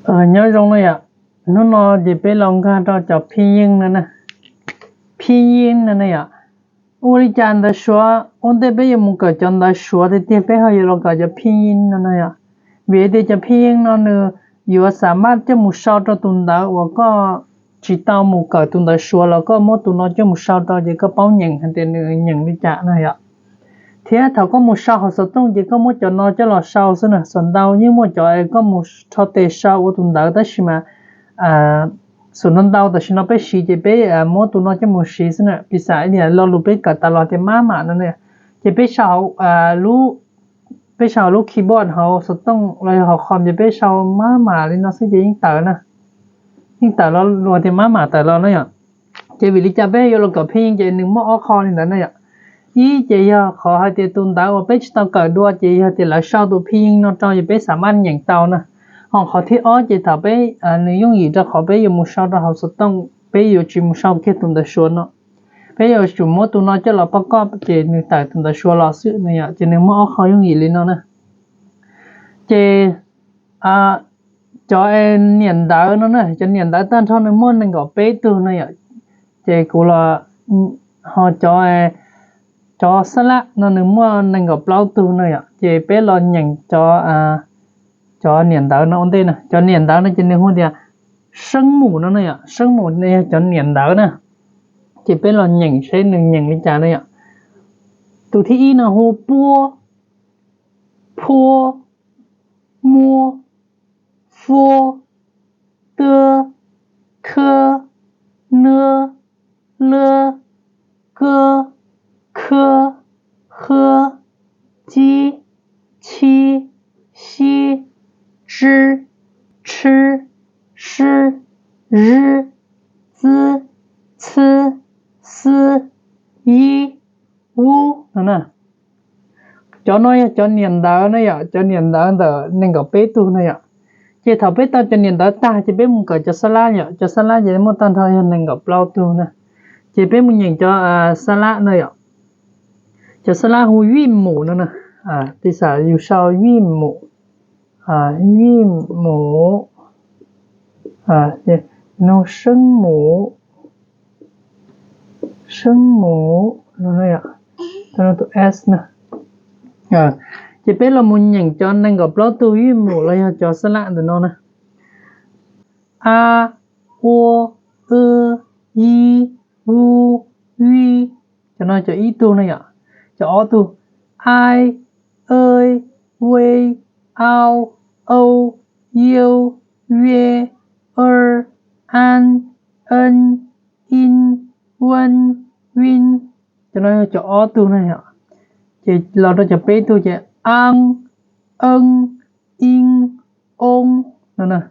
Nyob zoo na yom, hnub no ces peb los nkag rau cov phij yeej no na. Phij yeej no na yom, ua li cas ntawv Suav ua ntej peb yuav mus kawm cov ntawv Suav tiag tiag peb ho yuav los kawm cov phij yeej no na yom. Vim tias cov phij yeej no nws yuav xam maj coj mus sau rau tus ntawv uas koj tsis tau mus kawm tus ntawv Suav los koj muab tus no coj mus sau rau ces koj paub nyeem hais tias nws nyeem li cas na yom. Thiab thaum koj mus sau hauv xov tooj ces koj muab cov no coj los sau xwb na, xav ntau yeej muaj cov koj mus rho tes sau ua tus ntawv tab sis mas xus ntau ntau tam sim no peb siv ces peb muab tus no coj mus siv xwb na. Piv xam ib yam lo lus peb kawm tas los tias mama no na, ces peb sau peb sau lub keyboard hauv xov tooj los yog hauv com ces peb sau mama li no xwb ces yeej tawm na, yeej tawm los luag tias mama tawm los na yom. Ces vim li cas peb yuav los kawm phij yeej ces nws muaj ob qho li ntawd na yom. Ib ces yog qhov hais tias tus ntawv uas peb tsis tau kawm dua ces yog tias lawv sau tus phij yeej no rau ces peb xam maj nyeem tau na. Ho qhov thib ob ces thaum peb, nws yooj yim rau qhov peb yuav mus sau rau hauv xov tooj, peb yuav tsis mus sau kiag tus ntawv Suav no, peb yuav tsum muab tus no coj los pov koj ces nws tawm tus ntawv Suav los xwb na yom. Ces nws muaj ob qho yooj yim li no na. Ces cov niam ntawv no na, cov niam ntawv tag nrho nws muaj nees nkaum peb tug na yom. Ces kuv los, ho cov, cov xab lab no nws muaj nees nkaum plaub tug na yom. Ces peb los nyeem cov, cov niam ntawv no ua ntej na. Cov niam ntawv no ces nws hu tias seeb mus no na yom, seeb mus no yog cov niam ntawv na. Ces peb los nyeem seb nws nyeem li cas na yom. Tus thib ib no hu puab, phuab, muab, fuab, tuab, khuab, nuab, luab, kuab, khuab, huab, cib, chib, sib, tsib, tshib, sib, zib, txib, txhib, xib, yib, ub no na. Cov no yog cov niam ntawv na yom, cov niam ntawv ntawm nees nkaum peb tug na yom. Ces thaum peb tau cov niam ntawv tag ces peb mus kawm cov xab lab yom, cov xab lab ces muaj tag nrho yog nees nkaum plaub tug na. Ces peb mus nyeem cov xab lab na yom. Cov xab lab hu vij mus no na, piv xam yus sau vij mus, vij mus, no seeb mus, seeb mus no, tus s na. Ces peb los mus nyeem cov nees nkaum plaub tug vij mus los yog cov xab lab ntawm no na. A, ua, w, yib, u, vij. Cov no cov ib tug na yom. Cov ob tug, ai, ej, wej, au, au, yau, ve, er, an, en, in, wen, vin. Cov no yog cov ob tug na yom. Ces los rau cov peb tug ces an, en, in, on no na.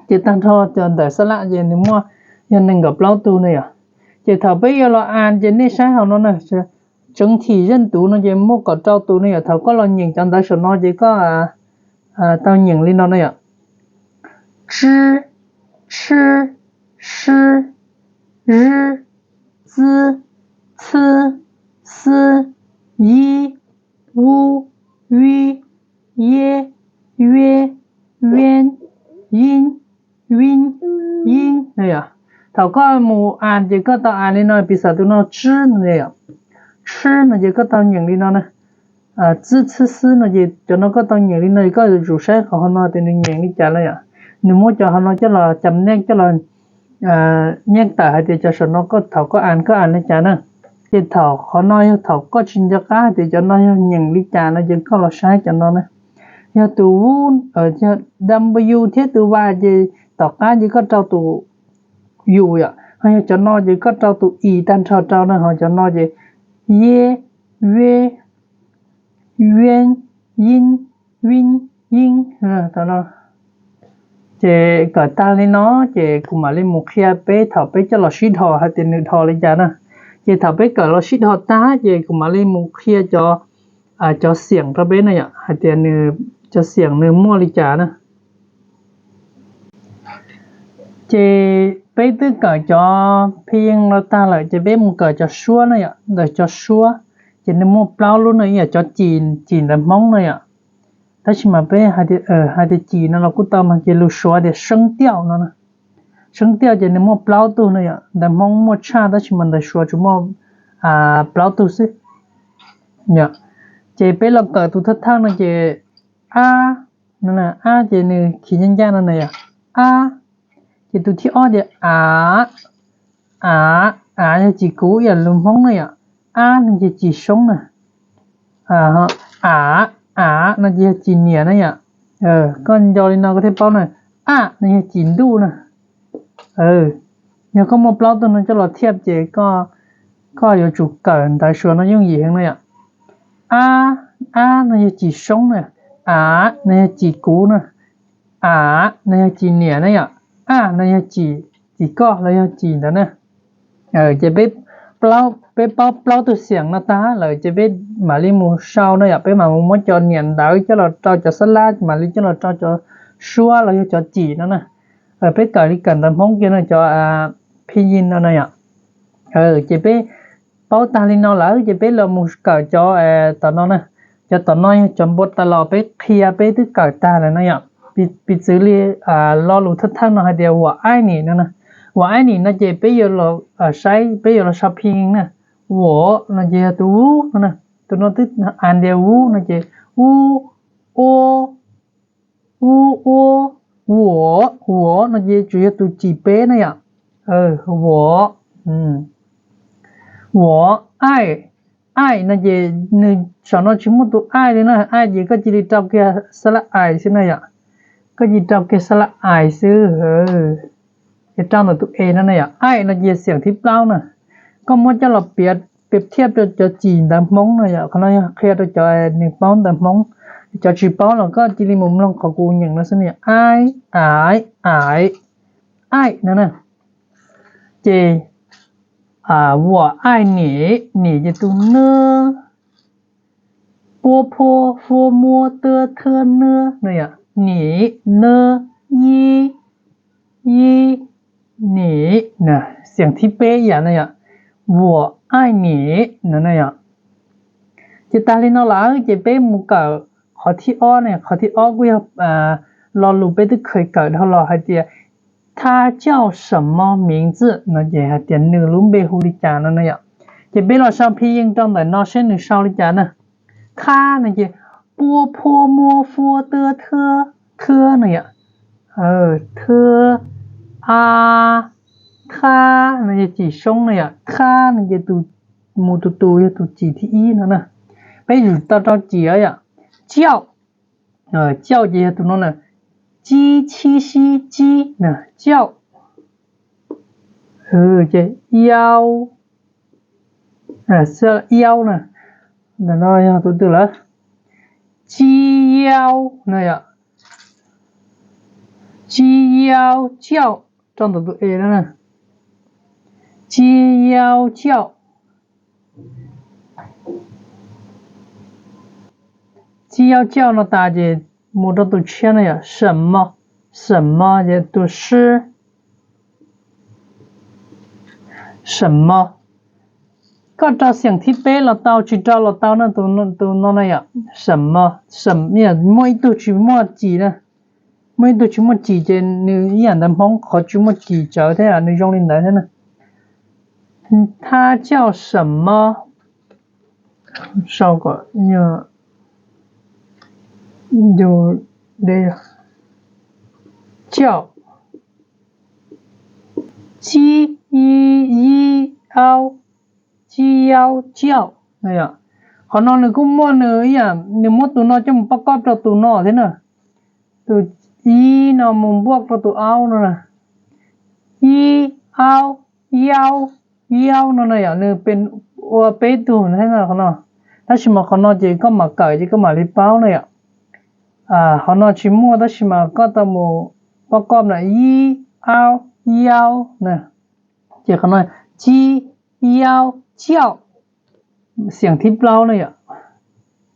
Ces tag nrho cov ntawv xab lab ces nws muaj yog nees nkaum plaub tug na yom. Ces thaum peb yuav los an ces nej saib hauv no na, tseev thim zeej tuv no ces muaj kaum rau tus na yom. Thaum koj los nyeem cov ntawv saum no ces koj tau nyeem li no na yom. Tsib, tshib, sib, zib, txib, txhib, yib, ub, vib, yeb, veb, veb, yib, vib, yib na yom. Thaum koj mus an ces koj tau an li no, piv xam tus no tsib no, tsib no ces koj tau nyeem li no na. Txib, txhib, xib no ces cov no koj tau nyeem li no, koj yuav tsum saib qhov hauv no tias nws nyeem li cas na yom. Nws muab cov hauv no coj los cam neej coj los nyeej tawm hais tias cov saum no koj thaum koj an koj an li cas na. Ces thaum qhov no yog thaum koj tsis nco qab hais tias cov no yog nyeem li cas no ces koj los saib cov no na. Yog tus u, yog w thiab tus va ces tom qab ces koj rau tus u yom. Ho yog cov no ces koj rau tus i tag nrho rau na, ho cov no ces yeb, veb, veb, yib, vib, yib. Ces kawm tag li no ces kuv mam li mus qhia peb thaum peb coj los sib dhos hais tias nws dhos li cas na. Ces thaum peb kawm los sib dhos tag ces kuv mam li mus qhia cov, cov xiam rau peb na yom, hais tias nws, cov xiam nws muaj li cas na. Ces peb twb kawm cov phij yeej no tag lawm ces peb mus kawm cov suab na yom, ntawm cov suab ces nws muaj plaub lub na, ib yam cov cim, cim ntawv Hmoob na yom. Tab sis mas peb hais tias cim no los kuj tau mas ces lus Suav tias seeb tiauj no. Seeb tiauj ces nws muaj plaub tug no yom. Ntawv Hmoob muaj tshaj tab sis mas ntawv Suav tsuas muaj plaub tug xwb. Ces peb los kawm tus thawj thawj no ces ab, ab ces nws khiv ncaj ncaj no na yom. Ab, ces tus thib ob ces av, av, av yog cim kuv ib yam lus Hmoob na yom. Ab no ces cim soob na. Av, av no ces yog cim niam na yom. Koj nco li no koj thiaj paub na. Aj no yog cim ntuj na. Yog koj muaj plaub tug no coj los thiaj ces koj yuav tsum kawm ntawv Suav no yooj yim heev na yom. Ab, ab no yog cim soob na. Av no yog cim kuv na. Av no yog cim niam na yom. Aj no yog cim, cim koj los yog cim ntawd na. Ces peb paub plaub tug xiam no tag lawm ces peb mam li mus sau na yom. Peb mam mus muab cov niam ntawv coj los rau cov xab lab, mam li coj los rau cov suab los yog cov cim no na. Peb kawm li kawm ntawv Hmoob kiag no cov phij yij no na yom. Ces peb paub tag li no lawm ces peb los mus kawm cov tom no na. Cov tom no yog cov npua tas los peb qhia peb twb kawm tag lawm no yom. Piv txwv li lo lus thawj thawj no hais tias vuam aib nim no na. Vuam aib nim no ces peb yuav los saib, peb yuav los sau phij yij na. Vuam no ces yog tus u no na. Tus no twb hais tias u no ces u, u, u, u, vuam, vuam no ces tsuas yog tus cim peb na yom. Vuam, vuam aib, aib no ces nws saum no tsis muaj tus aib li na. Aib ces koj cia li rau kiag xab lab ais xwb na yom. Koj cia li rau kiag xab lab ais xwb. Ces rau ntawm tus e no na yom. Aib no ces xiam thib plaub na. Koj muab coj los piav, piav thiab rau cov cim ntawv Hmoob no yom. Qhov no yog qhia rau cov nws paub ntawv Hmoob. Cov tsis paub los koj cia li mus mloog qhov kuv nyeem no xwb na yom. Aib, aib, aib, aib no na. Ces vuam aib nim, nim ces tus nab, puab phuab fuab muab tuab thab nab no yom. Nim, nab, ib, ib, nim, xiam thib peb yam no yom. Vuam aib nim no na yom. Ces tag li no lawm ces peb mus kawm qhov thib ob ne. Qhov thib ob kuj yog lo lus peb twb kheev kawm dhau los hais tias 他叫什么名字 no ces hais tias nws lub npe hu li cas no na yom. Ces peb los sau phij yij rau ntawm no seb nws sau li cas na. Thab no ces puab phuab muab fuab tuab thab, thab no yom. Thab, a, thab no yog cim soob no yom. Thab no ces tus, mus tus tus yog tus cim thib ib no na. Peb yuav tau rau cim yom. Cauj, cauj ces yog tus no na. Cib, cib, sib, cib na, cauj. Ces yau, yau na, ntawm no yog tus twg lawm? Cib yau no yom. Cib yau cauj, rau ntawm tus e no na. Cib yau cauj. Cib yau cauj no tas ces mus rau tus tshiab no yom. Sem mo, sem mo ces tus sib, sem mo. Koj rau xiam thib peb los tau, tsis rau los tau na, tus no na yom. Sem mo, muaj ib tug tsis muaj cim na. Muaj ib tug tsis muaj cim ces nws ib yam ntawv Hmoob qhov tsis muaj cim tsawv thiab nws zoo li ntawd thiab na. Thab cauj sem mo, sau kom yus de, cauj, cib, yib, aub, cib yaub cauj. Qhov no nws kuj muaj nws ib yam, nws muab tus no coj mus pab kob rau tus no thiab na. Tus ib no mus npuaj rau tus aub no na. Ib, aub, yaub, yaub no na yom, nws pes ua peb tug thiab na qhov no. Tab sis mas qhov no ces koj mam kawm ces koj mam li paub na yom. Qhov no tsis muaj tab sis mas koj tau mus pab kob na, ib, aub, yaub na. Ces qhov no cib, yaub, cauj, xiam thib plaub na yom.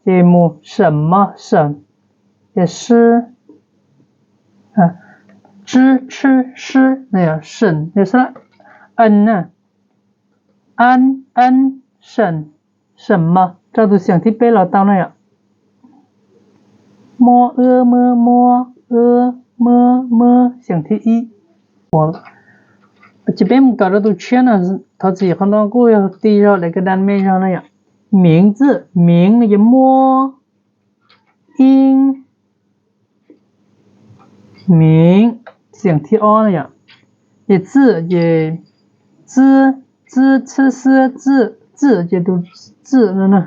Ces mus sem mo, sem, ces sib, tsib, tshib, sib na yom, sem, es, an na, an, an, sem, sem mo, rau tus xiam thib peb los tau na yom. Muab, wb, muab, muab, wb, muab, muab, xeem thib ib. Ces peb mus kawm rau tus tshiab na, thov txim qhov no kuj yog ti zog daim ka dam me zog na yom. Miv txwj, miv no ces muab, ib, miv, xeem thib ob na yom. Ces txwj ces txwj, txwj, txwj, txwj, txwj ces tus txwj no na.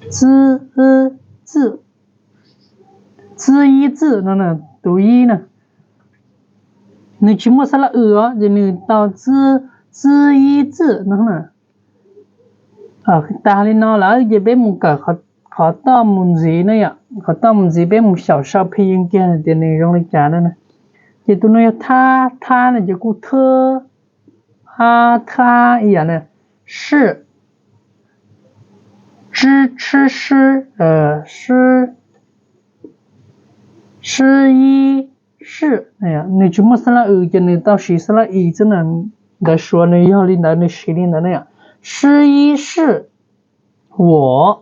Txwj, txwj, txwj ib txwj no na, tus ib na. Nws tsis muaj xab laj w os, ces nws tau txwj, txwj ib txwj no na. Tas li no lawm ces peb mus kawm qhov toj mus ntxiv na yom. Qhov toj mus ntxiv peb mus xyaum sau phi yees kiag tias nws zoo li cas na. Ces tus no yog thab, thab no ces kuj thwb, ab, thab ib yam na. Sij, tsib, tshib, sib, sib, sib ib, sij. Nws tsis muaj xab laj w ces nws tau siv xab laj i xwb na. Ntawv Suav nws yog li ntawd nws siv li ntawd na yom. Sib ib sij, vuam,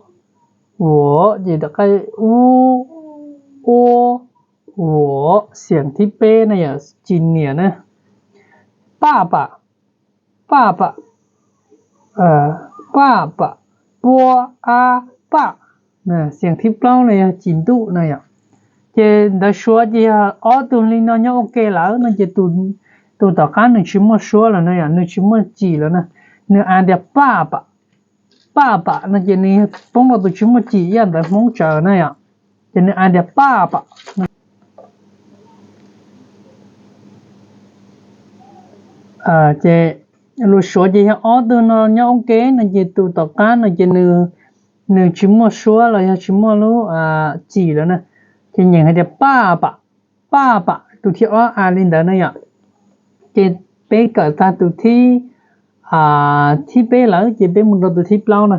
vuam ces rov qab ub, ua, vuam, xeem thib peb na yom, cim niam na. Paj pam, paj pam, paj pam, pua, ab, paj. Xeem thib plaub no yog cim ntuj na yom. Ces ntawv Suav ces yog ob tug li no nyob ua ke lawm no ces tus tom qab nws tsis muaj suab lawm na yom, nws tsis muaj cim lawm na. Nws hais tias paj pam, paj pam no ces nws poob rau tus tsis muaj cim ib yam ntawv Hmoob tsaws na yom. Ces nws hais tias paj pam. Ces lus Suav ces yog ob tug no nyob ua ke no ces tus tom qab no ces nws tsis muaj suab los yog tsis muaj lub cim lawm na. Ces nyeem hais tias paj pam, paj pam, tus thib ob a li ntawd na yom. Ces peb kawm tag tus thib, thib peb lawm ces peb mus rau tus thib plaub na.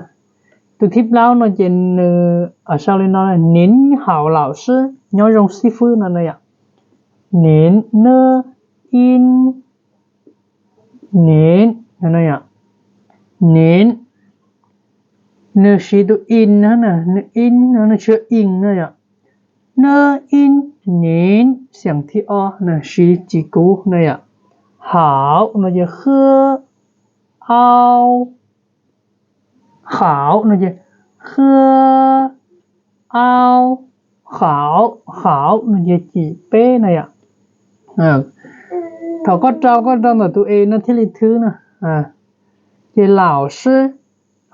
Tus thib plaub no ces nws sau li no: Nin hau lau sib, nyob zoo xib fwb no na yom. Nin, nab, in, nin, nin, nws siv tus in na, nws in no nws tsis yog in na yom. Nab, in, nin, xeem thib ob na, siv cim kuv na yom. Hau no ces hwb, au, hau no ces hwb, au, hau, hau no ces cim peb na yom. Thaum koj rau koj rau ntawm tus e no thiaj li thwb na. Ces lau sib,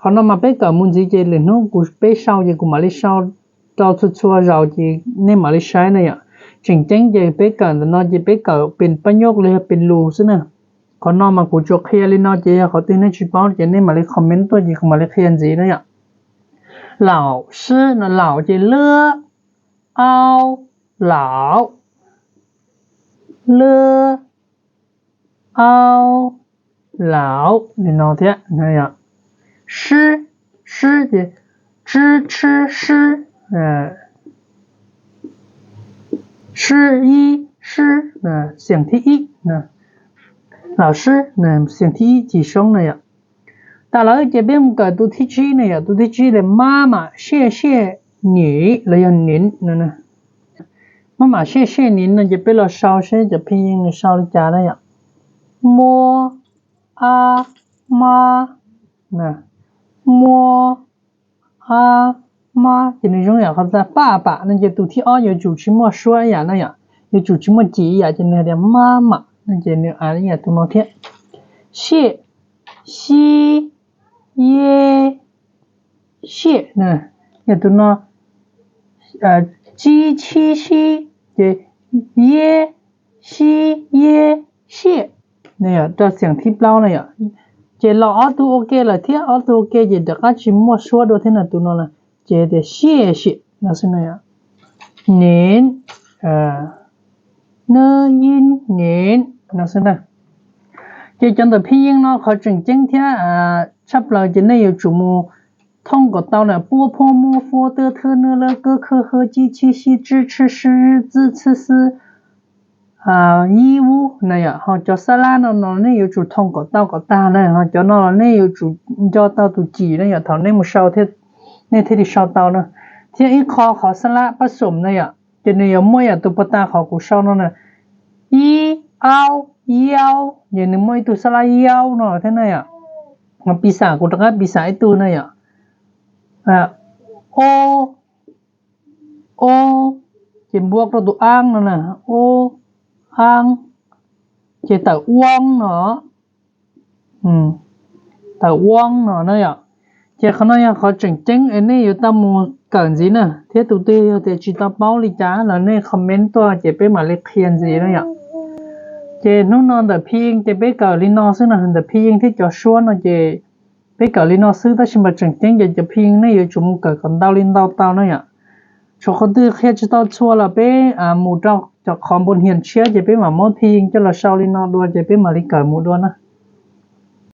qhov no mas peb kawm mus ntxiv ces lwm hnub kuv peb sau ces kuv mam li sau rau txhua txhua zaus ces nej mam li saib na yom. Tseem ceeb ces peb kawm ntawm no ces peb kawm pes pab nyuj los yog pes lus xwb na. Qhov no mas kuv tsuas qhia li no ces yog qhov twg nej tsis paub ces nej mam li comment tuaj ces kuv mam li qhia ntxiv na yom. Lau sib no, lau ces lab, au, lau, lab, au, lau li no thiab. Sib, sib ces tsib, tshib, sib, sib ib, sib, xeem thib ib, lau sib, xeem thib ib cim soob na yom. Tas lawm ces peb mus kawm tus thib tsib na yom, tus thib tsib tias mab mam siaj siaj nim los yog nim no. Mab mam siaj siaj nim no ces peb los sau seb cov phi yees nws sau li cas na yom. Muab, ab, mab, muab, ab, mab ces nws zoo yam qhov tas paj pam no ces tus thib ob yuav tsum tsis muaj suab ib yam na yom, yuav tsum tsis muaj cim ib yam ces nws hais tias mab mam no ces nws a ib yam tus no thiab. Siaj, sib, yeb, siaj na, yog tus no, tsib, tshib, sib ces yeb, sib, yeb, siaj. Rau xeem thib plaub na yom. Ces los ob tug ua ke lawm thiab, ob tug ua ke ces rov qab tsis muaj suab dua thiab na, tus no na ces tias siaj siam no xwb na. Nim, nab, ib, nim no xwb na. Ces cov ntawm phi yees no qhov tseem ceeb thiab tshaj plaws ces nej yuav tsum mus thooj kom tau na, puab, phuab, muab, fuab, tub, thwb, nwb, lab, kab, khab, hab, cib, tshib, sib, tsib, tshib, sib, txwb, txhib, xwb, yib, ub na yom. Ho cov xab lab no no nej yuav tsum thooj kom tau kom tag na, ho cov no los nej yuav tsum nco tau tus cim na yom, thaum nej mus sau nej thiaj li sau tau na. thiab ib qho qhov xab lab pab xom na yom, ces nws yuav muaj yam tus puag ta qhov kuv sau no na, ib, aub, yaub, ces nws muaj ib tug xab lab yaub no thiab na yom. Piv xam kuv rov qab piv xam ib tug na yom, o, o, ces npuab rau tus ab no na, o, ab, ces tawm uab no, tawm uab no na yom. Ces qhov no yog qhov tseem ceeb es nej yuav tau mus kawm ntxiv na, thiab tus twg yog tias tsis tau paub li cas los nej comment tuaj ces peb mam li qhia ntxiv na yom. Ces hnub no ntawm phi yeej ces peb kawm li no xwb na, ntawm phi yeej thiab cov suab no ces peb kawm li no xwb, tab sis mas tseem ceeb ces cov phi yeej nej yuav tsum mus kawm kom ntau li ntau tau na yom. Tshuav qhov twg qhia tsis tau txhua los peb mus rau cov qhov npua hnias tshiab ces peb mam muab phi yeej coj los sau li no dua ces peb mam li kawm mus dua na.